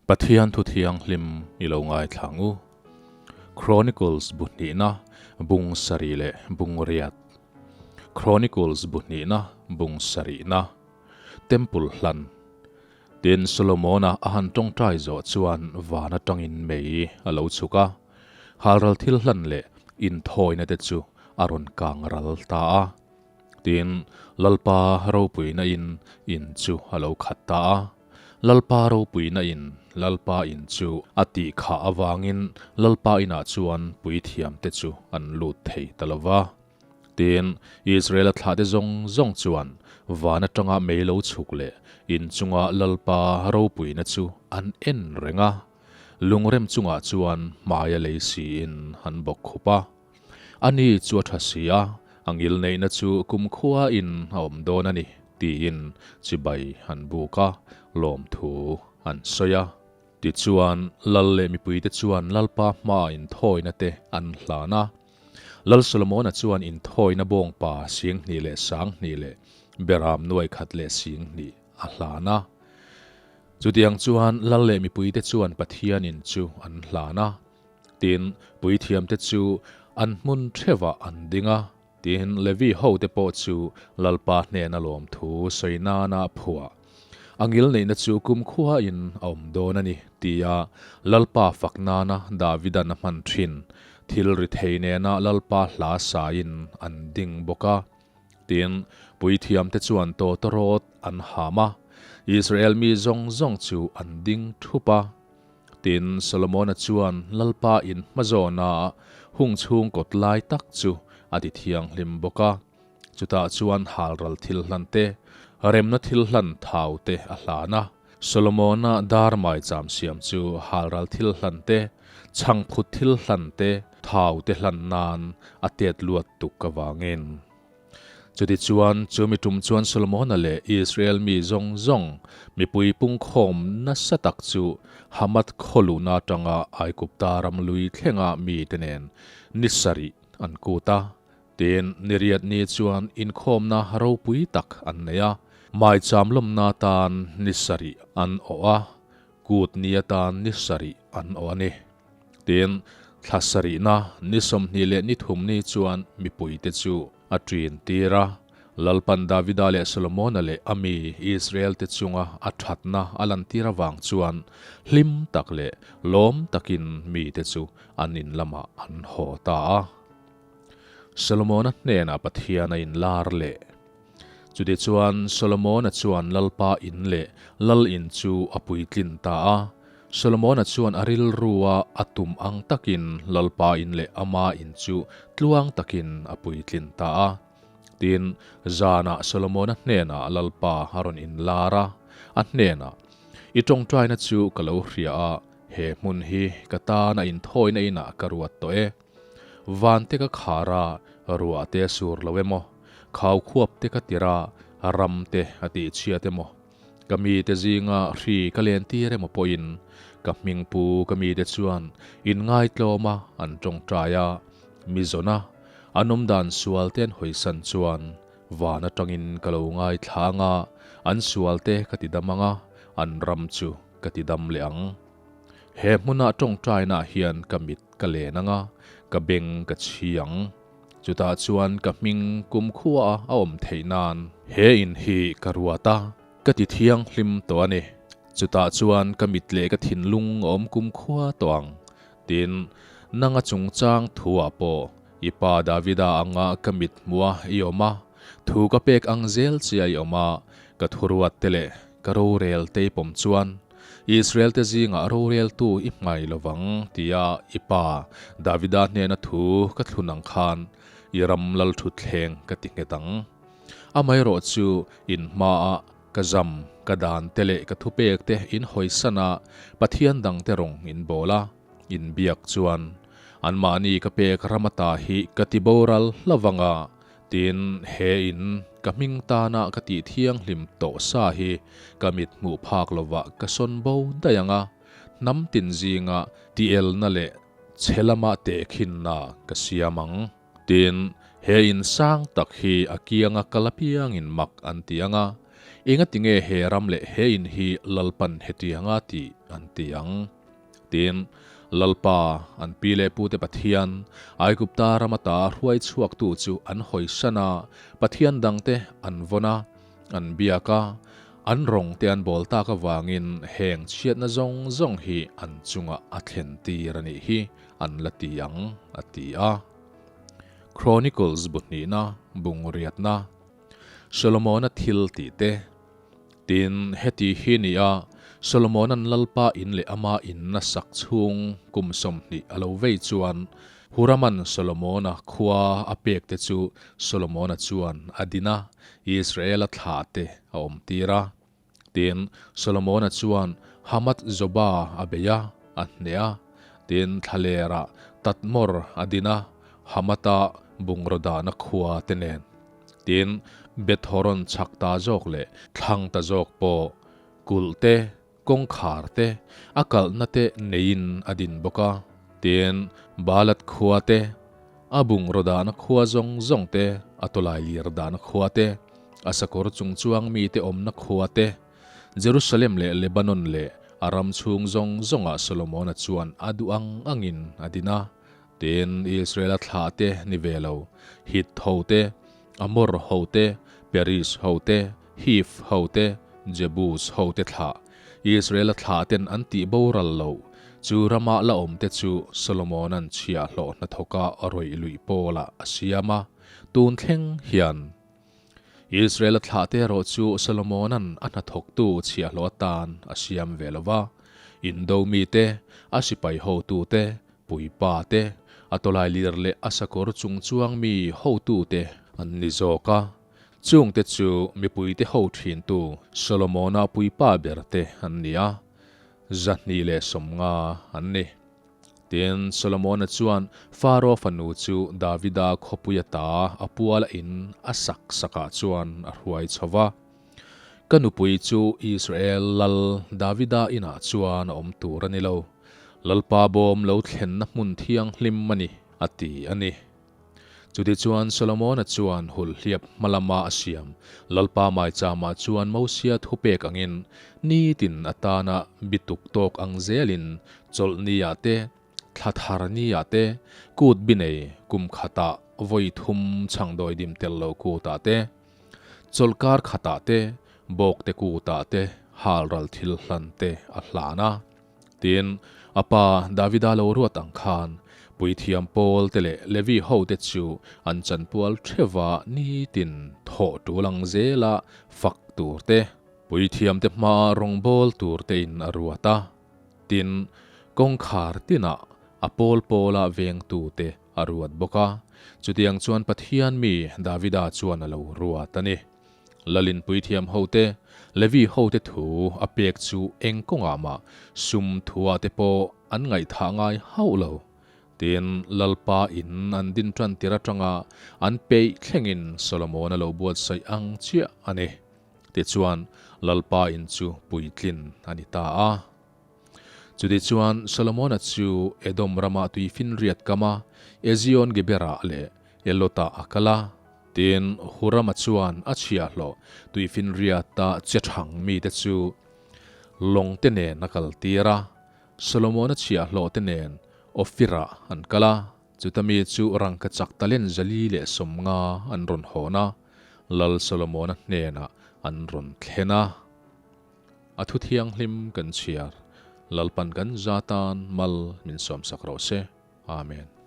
Pathian thu thianghlim i lo ngaithla ang u. Chronicles bu hnihna bung sarih leh bung riat. Chronicles bu hnihna bung sarihna. Temple hlan. Tin, Solomona a han tawngtai zawh chuan van atangin mei a lo chhuk a, halral thil hlan leh inthawina te chu a rawn kang ral ta a. Tin, Lalpa ropuina in in chu a lo khat ta a. Lalpa ropuina in Lalpa in chu a tih khah avangin Lalpa inah chuan puithiamte chu an lut thei ta lo va. Tin, Israela thlahte zawng zawng chuan van atanga mei lo chhuk leh in chunga Lalpa ropuina chu an en reng a. Lungrem chungah chuan hmaia lei siin an bawk khup a. Ani chu a tha si a, a ngilneihna chu kumkhua in a awm dawn a ni, tiin chibai an buk a, lawmthu an sawi a. Tichuan, lal leh mipuite chuan Lalpa hmaa inthawina te an hlan a. Lal Solomona chuan inthawina bawngpa 20,000 leh 20,000 leh beram nuai khat leh 20,000 a hlan a. Chutiang chuan lal leh mipuite chuan Pathianin chu an hlan a. Tin, puithiamte chu an hmun theuhah an ding a. Tin, Levi hote pawh chu Lalpa hnena lawmthu sawi nana phuah. A ngilneihna chu kumkhuain a awm dawn a ni, tia Lalpa fak nana Davidan a hman thin thil ri thei nena Lalpa hla sain an ding bawk a. Tin, puithiamte chuan tawtawrawt an ham a, Israel mi zawng zawng chu an ding thup a. Tin, Solomona chuan Lalpa in hmazawna hung chhung kawt lai tak chu a ti thianghlim bawk a. Chutah chuan halral thil hlan te, remna thil hlan thau te a hlan a. Solomona dar maicham siam chu halral thil hlan te, chhangphut thil hlan te, thau te hlan nan a tet luat tuk avangin. Chutichuan, chu mi tum chuan Solomona leh Israel mi zawng zawng, mipui pungkhawm nasa tak chu Hamath khaw luhna atanga Aigupta ram lui thlenga mite nen ni sarih an kut a. Tin, ni riat ni chuan inkhawmna ropui tak an nei a, maicham lawmna atan ni sarih an awh a, kut ni atan ni sarih an awh a ni. Tin, thla sarihna ni 20 leh ni thum ni chuan mipuite chu a ṭin tir a, Lalpan Davida leh Solomona leh a mi Israel-te chunga a ṭhatna a lantir avang chuan hlim tak leh lawm takin mite chu an in lamah an haw ta a. Solomona hnenah Pathian a inlar leh. Chutichuan Solomona chuan Lalpa in leh Lal in chu a puitlin ta a. Solomona chuan a rilrua a tum ang takin Lalpa in leh ama in chu tluang takin a puitlin ta a. Tin, zanah Solomona hnenah Lalpa a rawn inlar a, a hnenah, I tawngtaina chu ka lo hria a, he hmun hi ka tana inthawina inah ka ruat tawh e. Van te ka khar a, ruah te a sur lo emaw, khau khuap te ka tir a, ram te a tih chhiat emaw, ka mite zinga hri ka len tir emaw pawhin ka hmingpu ka mite chuan inngaitlawm a an tawngtai a, mi zawn a, an awmdan sual te an hawisan chuan van atangin ka lo ngaithla ang a, an sual te ka ti dam ang a, an ram chu ka ti dam leh ang. He hmuna tawngtainaah hian ka mit ka len ang a, ka beng ka chhi ang. Chutah chuan ka hming kumkhua a awm theih nan he in hi ka ruat a, ka ti thianghlim tawh a ni. Chutah chuan ka mit leh ka thinlung a awm kumkhua tawh ang. Tin, nanga chungchang thuah pawh i pa Davida anga ka mit hmuh a i awm a, thu ka pek ang zel che a i awm a, ka thuruat te leh ka rorel te i pawm chuan Israel te zingah roreltu i hmai lovang tia i pa Davida hnena thu ka thlun ang khan i ram lal thutthleng ka ti nghet ang. Amaherawh chu in hmaah ka zam, ka dan te leh ka thupek te in hawisan a, Pathian dang te rawng in bawl a, in biak chuan anmahni ka pek ram ata hi ka ti boral hlavang a, Tin, he in ka hming tana ka tih thianghlim tawh sa hi ka mit hmuh phak lovah ka sawn bo daih ang a, hnam tin zinga tielna leh chhe lama tehkhinna ka siam ang. Tin, he in sang tak hi a kianga kal apiangin mak an ti ang a. Engatinge he ram leh he in hi Lalpan hetianga tih an ti ang? Tin, Lalpa, an pi leh pute Pathian, Aigupta ram ata hruai chhuaktu chu an hawisan a, pathian dangte an vawn a, an biak a, an rawng te an bawl tak avangin heng chhiatna zawng zawng hi an chungah a thlen tir a nih hi an la ti ang, a ti a. Chronicles bu hnihna, bung riatna, Solomona thil tih te. Tin, heti hi ni a, Solomona'n Lalpa in leh ama in a sak chhung kum 20 a lo vei chuan, Hurama'n Solomona khua a pek te chu Solomona chuan a din a, Israela thlah te a awm tir a. Tin, Solomona chuan Hamath Zoba a bei a, a hneh a. Tin, thlalerah Tatmor a din a, Hamatha bungraw dahna khua te nen. Tin, Beth-horon chhak ta zawk leh thlang ta zawk pawh kulh te, kawngkhar te, a kalhna te neiin a din bawk a. Tin, Baalat khua te, a bungraw dahna khua zawng zawng te, a tawlai lir dahna khua te, a sakawr chung chuang mite awmna khua te, Jerusalem leh Lebanon leh a ram chhung zawng zawngah Solomona chuan a duh ang angin a din a. Tin, Israela thlah te ni ve lo, Hit ho te, Amor ho te, Periz ho te, Hiv ho te, Jebus ho te thlah, Israela thlah ten an tih boral loh, chu rama la awm te chu Solomona'n chhiahhlawh hnathawka rawih luih pawlah a siam a, tun thleng hian. Israela thlah te erawh chu Solomona'n a hnathawktu chhiahhlawh atan a siam ve lo va, indo mite, a sipai hotute, puipa te, a tawlai lir leh a sakawr chung chuang mi hotute an ni zawk a. Chungte chu mipuite ho thintu Solomona puipa ber te an ni a, 250 an ni. Tin, Solomona chuan Faro fanu chu Davida khawpui ata a puala in a sak sakah chuan a hruai chho va. Ka nupui chu Israel lal Davida inah chuan a awm tur a ni lo. Lalpa bawm lo thlenna hmun thianghlim a ni, a ti a ni. Chutichuan Solomona chuan hulhliap hma lama a siam Lalpa maichama chuan Mosia thupek angin nitin atana bituk tawk ang zelin chawlhniah te, thla thar niah te, kut bi nei kum khatah vawi thum chhangdawi dim tel lo kutah te, chawlhkar khatah te, bawkte kutah te halral thil hlan te a hlan a. Tin, a pa Davida lo ruat ang khan, puithiam pawl te leh Levi hote chu an chanpual theuva nitin thawh tul ang zela fak tur te, puithiamte hmaa rawngbâwl tur tein a ruat a. Tin, kawngkhar tinah a pawl pawla vengtute a ruat bawk a. Chutiang chuan Pathian mi Davida chuan a lo ruat a ni. Lalin puithiam hote, Levi hote thu a pek chu eng kawngah mah sum thua te pawh an ngaihthah ngai hauh lo. Tin, Lalpa in an din tan tir atanga an peih thlengin Solomon a lo buatsaih ang chiah a ni. Tichuan, Lalpa in chu puitlin a ni ta a. Chutichuan, Solomona chu Edom rama tuifinriat kama Ezion-Geberah leh Elotah a kal a. Tin, Hurama chuan a chhiahhlawh tuifinriata che thang mite chu lawngte nen a kaltir a, Solomona chhiahhlawhte nen Ophirah an kal a, chuta mi chu rangkachak talent 450 an rawn hawn a, Lal Solomona hnenah an rawn thlen a. A thu thianghlim kan chhiar, Lalpan kan za tan mal min sawmsak rawh se. Amen.